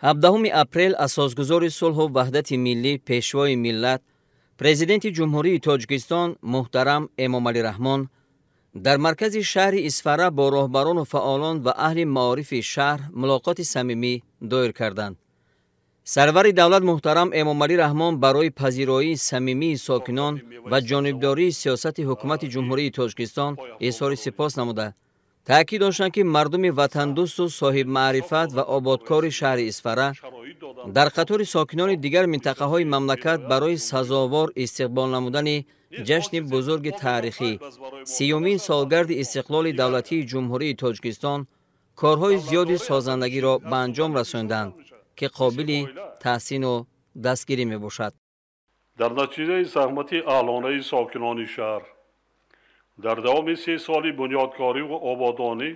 17 апрел асосгузори сулҳу ваҳдати миллӣ, пешвои миллат, президенти Ҷумҳурии Тоҷикистон муҳтарам Эмомалӣ Раҳмон дар маркази шаҳри Исфара бо роҳбарону фаъолон ва аҳли маорифи шаҳр мулоқоти самимӣ доир карданд. Сарвари давлат муҳтарам Эмомалӣ Раҳмон барои пазироии самимии сокинон ва ҷонибдории сиёсати ҳукумати Ҷумҳурии Тоҷикистон изҳори сипос намуда, таъкид доштанд, ки мардуми ватандӯсту соҳибмаърифат ва ободкори шаҳри Исфара дар қатори сокинони дигар минтақаҳои мамлакат барои сазовор истиқбол намудани ҷашни бузурги таърихӣ, 30-умин солгарди истиқлоли давлатии Ҷумҳурии Тоҷикистон корҳои зиёди созандагиро ба анҷом расонданд, ки қобили таҳсину дастгирӣ мебошад. Дар натиҷаи заҳмати аҳлонаи сокинони шаҳр дар давоми 3 соли бунёдкорӣ ва ободонӣ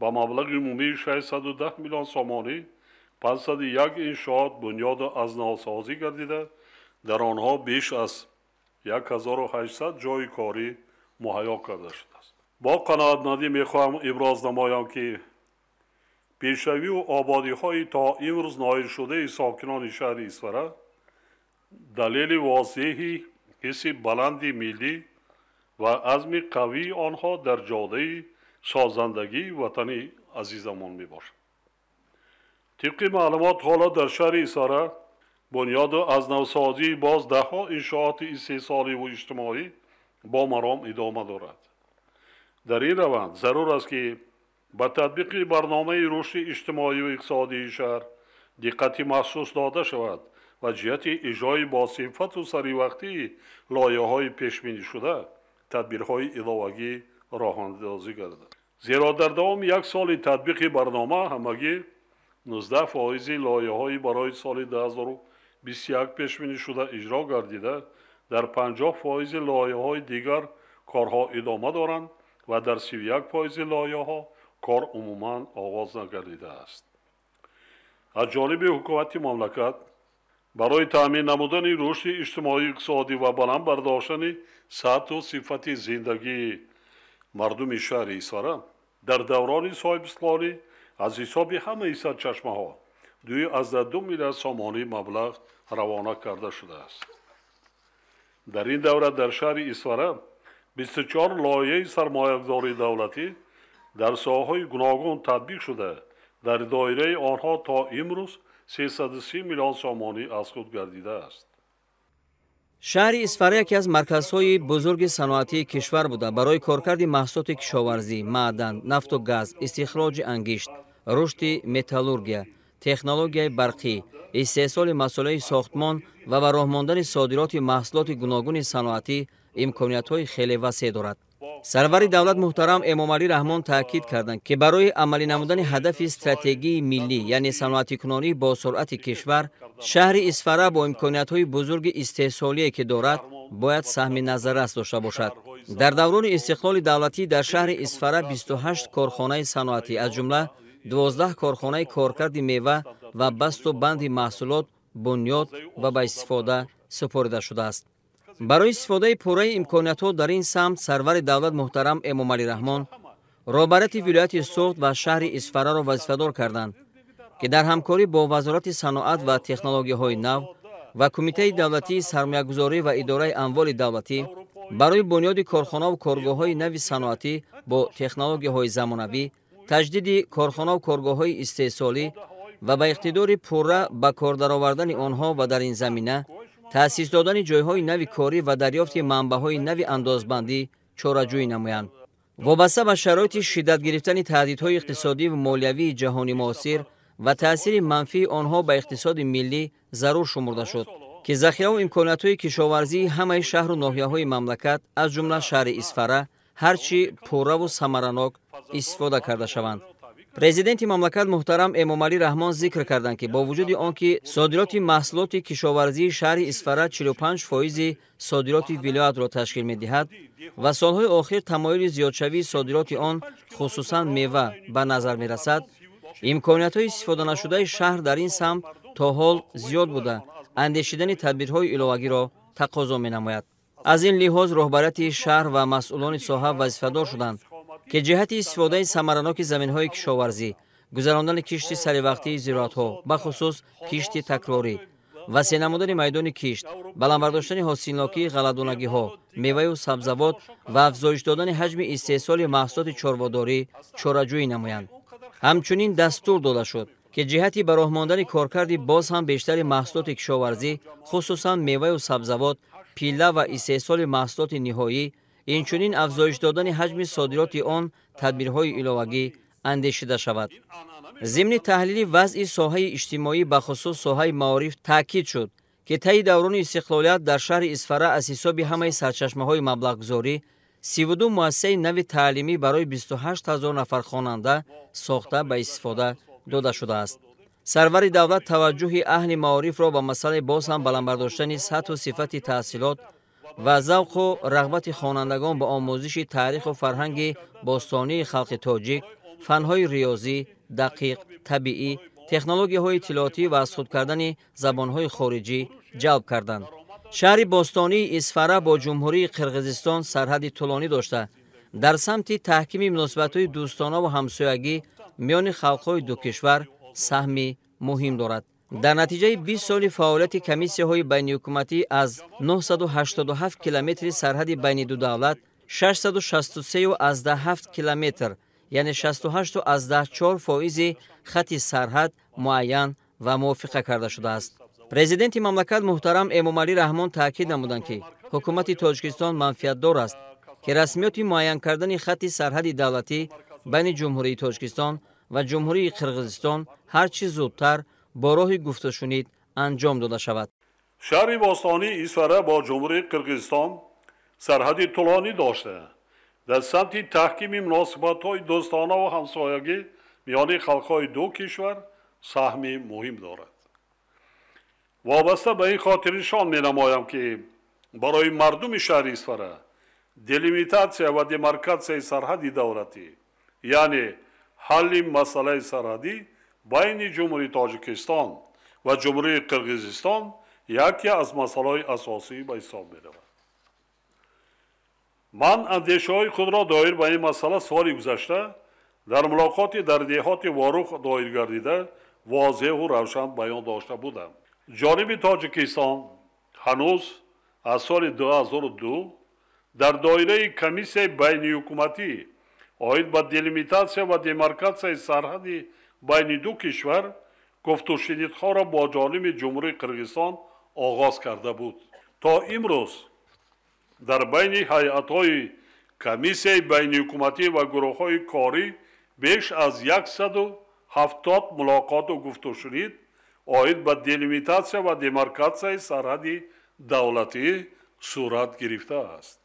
ба маблағи умумии 610 миллион сомонӣ 501 иншоот бунёду аз навсозӣ гардида, дар онҳо беш аз 1800 ҷойи корӣ муҳайё карда шудааст. Бо қаноатмандӣ мехоҳам иброз намоям, ки пешравию ободиҳои то имрӯз ноилшудаи сокинони шаҳри Исфара далели возеҳи ҳисси баланди миллӣ ва азми қавии онҳо дар ҷодаи созандагии ватани азизамон мебошад. Тибқи маълумот, ҳоло дар шаҳри Исфара бунёду аз навсозии боз даҳҳо иншооти истеҳсоливу иҷтимоӣ бо маром идома дорад. Дар ин раванд зарур аст, ки ба татбиқи барномаи рушди иҷтимоию иқтисодии шаҳр диққати махсус дода шавад ва ҷиҳати иҷрои босифату саривақтии лоиҳаҳои пешбинишуда тадбирҳои иловагӣ роҳандозӣ гардад. Зеро дар давоми як соли татбиқи барнома ҳамагӣ 19% лоиҳаҳои барои соли 2021 пешбинишуда иҷро гардида, дар 50% лоиҳаҳои дигар корҳо идома доранд ва дар 31% лоиҳаҳо кор умуман оғоз нагардидааст. Аз ҷониби ҳукумати мамлакат барои таъмин намудани рушди иҷтимоию иқтисодӣ ва баланд бардоштани сатҳу сифати зиндагии мардуми шаҳри Исфара дар даврони соҳибистиқлолӣ аз ҳисоби ҳамаи сарчашмаҳо 2,2 миллиард сомонӣ маблағ равона карда шудааст. Дар ин давра дар шаҳри Исфара 24 лоиҳаи сармоягузории давлатӣ дар соҳаҳои гуногун татбиқ шуда, дар доираи онҳо то имрӯз 330 миллион сомонӣ аз худ гардидааст. Шаҳри Исфара яке аз марказҳои бузурги саноатии кишвар буда, барои коркарди маҳсулоти кишоварзӣ, маъдан, нафту газ, истихроҷи ангишт, рушди металлургия, технологияи барқӣ, истеҳсоли масолеҳи сохтмон ва ба роҳ мондани содироти маҳсулоти гуногуни саноатӣ имкониятҳои хеле васеъ дорад. Сарвари давлат муҳтарам Эмомалӣ Раҳмон таъкид карданд, ки барои амалӣ намудани ҳадафи стратегии миллӣ, яъне саноатикунонии босуръати кишвар, шаҳри Исфара бо имкониятҳои бузурги истеҳсолие, ки дорад, бояд саҳми назаррас дошта бошад. Дар даврони истиқлоли давлатӣ дар шаҳри Исфара 28 корхонаи саноатӣ, аз ҷумла 12 корхонаи коркарди мева ва басту банди маҳсулот бунёд ва ба истифода супорида шудааст. Барои истифодаи пурраи имкониятҳо дар ин самт сарвари давлат муҳтарам Эмомалӣ Раҳмон роҳбарияти вилояти Суғд ва шаҳри Исфараро вазифадор карданд, ки дар ҳамкорӣ бо Вазорати саноат ва технологияҳои нав ва Кумитаи давлатии сармоягузорӣ ва идораи амволи давлатӣ барои бунёди корхонаву коргоҳҳои нави саноатӣ бо технологияҳои замонавӣ, таҷдиди корхонаву коргоҳҳои истеҳсолӣ ва ба иқтидори пурра ба кор даровардани онҳо ва дар ин замина таъсис додани ҷойҳои нави корӣ ва дарёфти манбаъҳои нави андозбандӣ чораҷӯӣ намоянд. Вобаста ба шароити шиддат гирифтани таҳдидҳои иқтисодӣ ва молиявии ҷаҳони муосир ва таъсири манфии онҳо ба иқтисоди миллӣ, зарур шумурда шуд, ки захираву имкониятҳои кишоварзии ҳамаи шаҳру ноҳияҳои мамлакат, аз ҷумла шаҳри Исфара, ҳарчи пурраву самаранок истифода карда шаванд. Президенти мамлакат муҳтарам Эмомалӣ Раҳмон зикр карданд, ки бо вуҷуди он ки содироти маҳсулоти кишоварзии шаҳри Исфара 45% содироти вилоятро ташкил медиҳад ва солҳои охир тамоюли зиёдшавии содироти он, хусусан мева, ба назар мерасад, имкониятҳои истифоданашудаи шаҳр дар ин самт то ҳол зиёд буда, андешидани тадбирҳои иловагиро тақозо менамояд. Аз ин лиҳоз роҳбарияти шаҳр ва масъулони соҳа вазифадор шуданд, ки ҷиҳати истифодаи самараноки заминҳои кишоварзӣ, Гузарондани кишти саривақтии зироатҳо, бахусус кишти такрорӣ, васеъ намудани майдони кишт, баланд бардоштани ҳосилнокии ғалладонагиҳо, меваю сабзавот ва афзоиш додани ҳаҷми истеҳсоли маҳсулоти чорводорӣ чораҷӯӣ намоянд. Ҳамчунин дастур дода шуд, ки ҷиҳати ба роҳ мондани коркарди боз ҳам бештари маҳсулоти кишоварзӣ, хусусан меваю сабзавот, пилла ва истеҳсоли маҳсулоти ниҳоӣ, инчунин афзоиш додани ҳаҷми содироти он тадбирҳои иловагӣ андешида шавад. Зимни таҳлили вазъи соҳаи иҷтимоӣ, бахусус соҳаи маориф, таъкид шуд, ки таи даврони истиқлолият дар шаҳри Исфара аз ҳисоби ҳамаи сарчашмаҳои маблағгузорӣ 32 муассисаи нави таълимӣ барои 28 ҳазор нафар хонанда сохта ба истифода дода шудааст. Сарвари давлат таваҷҷӯҳи аҳли маорифро ба масъалаи боз ҳам баланд бардоштани сатҳу сифати таҳсилот ва завқу рағбати хонандагон ба омӯзиши таъриху фарҳанги бостонии халқи тоҷик, фанҳои риёзӣ, дақиқ, табиӣ, технологияҳои иттилоотӣ ва аз худ кардани забонҳои хориҷӣ ҷалб карданд. Шаҳри бостонии Исфара бо Ҷумҳурии Қирғизистон сарҳади тӯлонӣ дошта, дар самти таҳкими муносибатҳои дӯстона ва ҳамсоягӣ миёни халқҳои ду кишвар саҳми муҳим дорад. Дар натиҷаи 20 соли фаъолияти комиссияҳои байниҳукуматӣ аз 987 километри сарҳади байни ду давлат 663,7 километр, яъне 68,4 фоизи хати сарҳад муайян ва мувофиқа карда шудааст. Президенти мамлакат муҳтарам Эмомалӣ Раҳмон таъкид намуданд, ки ҳукумати Тоҷикистон манфиатдор аст, ки расмиёти муайян кардани хати сарҳади давлатӣ байни Ҷумҳурии Тоҷикистон ва Ҷумҳурии Қирғизистон ҳар чӣ зудтар бо роҳи гуфтушунид анҷом дода шавад. Шаҳри бостонии Исфара бо Ҷумҳурии Қирғизистон сарҳади тӯлонӣ дошта, дар самти таҳкими муносибатҳои дӯстона ва ҳамсоягӣ миёни халқҳои ду кишвар саҳми муҳим дорад. Вобаста ба ин хотирнишон менамоям, ки барои мардуми шаҳри Исфара делимитатсия ва демаркатсияи сарҳади давлатӣ, яъне ҳалли масъалаи сарҳадӣ байни Ҷумҳурии Тоҷикистон ва Ҷумҳурии Қирғизистон яке аз масъалаҳои асосӣ ба ҳисоб меравад. Ман андешаҳои худро доир ба ин масъала соли гузашта дар мулоқоти дар деҳоти Ворух доир гардида возеҳу равшан баён дошта будам. Ҷониби Тоҷикистон ҳанӯз аз соли 2002 дар доираи комиссияи байниҳукуматӣ оид ба делимитатсия ва демаркатсияи сарҳади байни ду кишвар гуфтушунидҳоро бо ҷониби Ҷумҳурии Қирғизистон оғоз карда буд. То имрӯз дар байни ҳайатҳои комиссияи байниҳукуматӣ ва гурӯҳҳои корӣ беш аз 170 мулоқоту гуфтушунид оид ба делимитатсия ва демаркатсияи сарҳади давлатӣ сурат гирифтааст.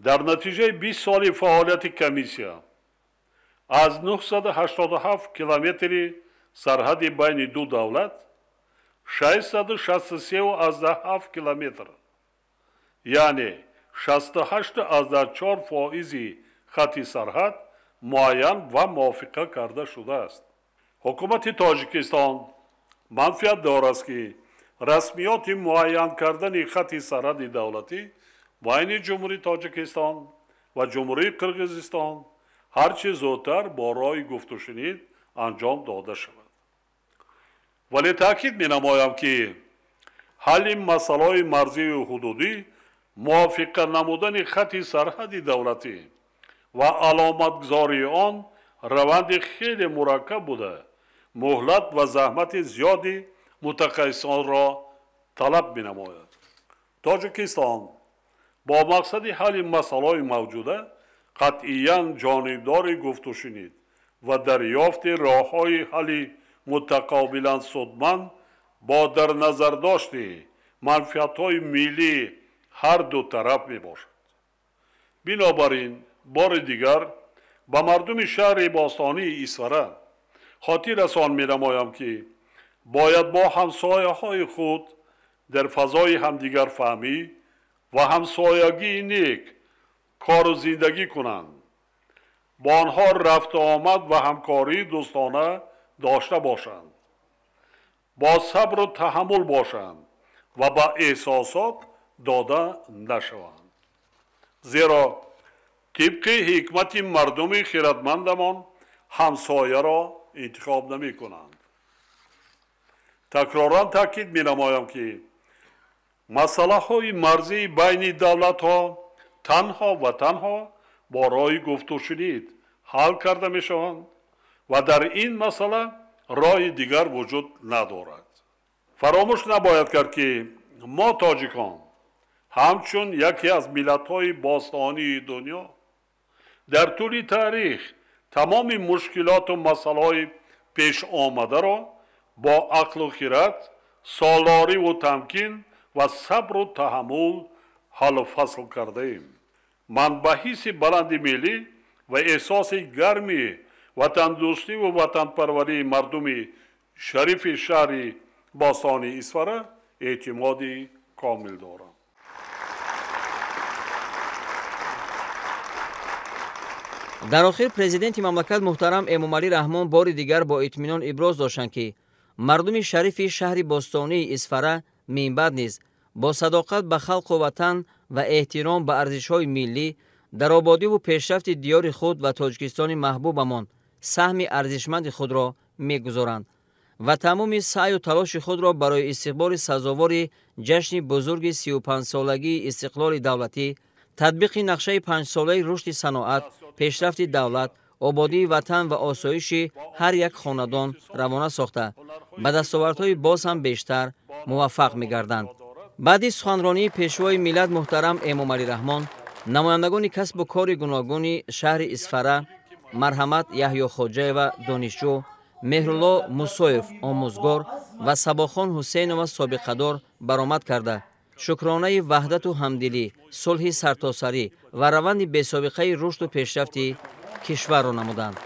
Дар натиҷаи 20 соли фаъолияти комиссия аз 987 километри сарҳади байни ду давлат 663,7 километр, яъне 68,4 фоизи хати сарҳад муайян ва мувофиқа карда шудааст. Ҳукумати Тоҷикистон манфиат дорад, ки расмиёти муайян кардани хати сарҳади давлатӣ байни Ҷумҳурии Тоҷикистон ва Ҷумҳурии Қирғизистон ҳар чӣ зудтар бо роҳи гуфтушунид анҷом дода шавад. Вале таъкид менамоям, ки ҳалли масъалаҳои марзию ҳудудӣ, мувофиқа намудани хати сарҳади давлатӣ ва аломатгузории он раванди хеле мураккаб буда, муҳлат ва заҳмати зиёди мутахассисонро талаб менамояд. Тоҷикистон бо мақсади ҳалли масъалаҳои мавҷуда қатъиян ҷонибдори гуфтушунид ва дарёфти роҳҳои ҳалли мутақобилан судманд бо дар назардошти манфиатҳои миллии ҳар ду тараф мебошад. Бинобар ин бори дигар ба мардуми шаҳри бостонии Исфара хотиррасон менамоям, ки бояд бо ҳамсояҳои худ дар фазои ҳамдигарфаҳмӣ ва ҳамсоягии нек кору зиндагӣ кунанд, бо онҳо рафту омад ва ҳамкории дӯстона дошта бошанд, бо сабру таҳаммул бошанд ва ба эҳсосот дода нашаванд. Зеро тибқи ҳикмати мардуми хиратмандамон ҳамсояро интихоб намекунанд. Такроран таъкид менамоям, ки масъалаҳои марзии байни давлатҳо танҳо ва танҳо бо роҳи гуфтушунид ҳал карда мешаванд ва дар ин масъала роҳи дигар вуҷуд надорад. Фаромӯш набояд кард, ки мо тоҷикон ҳамчун яке аз миллатҳои бостонии дунё дар тӯли таърих тамоми мушкилоту масъалаҳои пешомадаро бо ақлу хират, солориву тамкин ва сабру таҳаммул ҳаллу фасл кардаем. Ман ба ҳисси баланди миллӣ ва эҳсоси гарми ватандӯстиву ватанпарварии мардуми шарифи шаҳри бостонии Исфара эътимоди комил дорам. Дар охир президенти мамлакат муҳтарам Эмомалӣ Раҳмон бори дигар бо итминон иброз доштанд, ки мардуми шарифи шаҳри бостонии Исфара минбаъд низ бо садоқат ба халқу ватан ва эҳтиром ба арзишҳои миллӣ дар ободиву пешрафти диёри худ ва Тоҷикистони маҳбубамон саҳми арзишманди худро мегузоранд ва тамоми саъю талоши худро барои истиқболи сазовори ҷашни бузурги 35-солагии истиқлоли давлатӣ, татбиқи нақшаи панҷсолаи рушди саноат, пешрафти давлат, ободии ватан ва осоиши ҳар як хонадон равона сохта, ба дастовардҳои боз ҳам бештар муваффақ мегарданд. Баъди суханронии пешвои миллат муҳтарам Эмомалӣ Раҳмон, намояндагони касбу кори гуногуни шаҳри Исфара Марҳамат Яҳёхоҷаева донишҷӯ, Меҳрулло Мусоев омӯзгор ва Сабохон Ҳусейнова собиқадор баромад карда, шукронаи ваҳдату ҳамдилӣ, сулҳи сартосарӣ ва раванди бесобиқаи рушду пешрафти кишварро намуданд.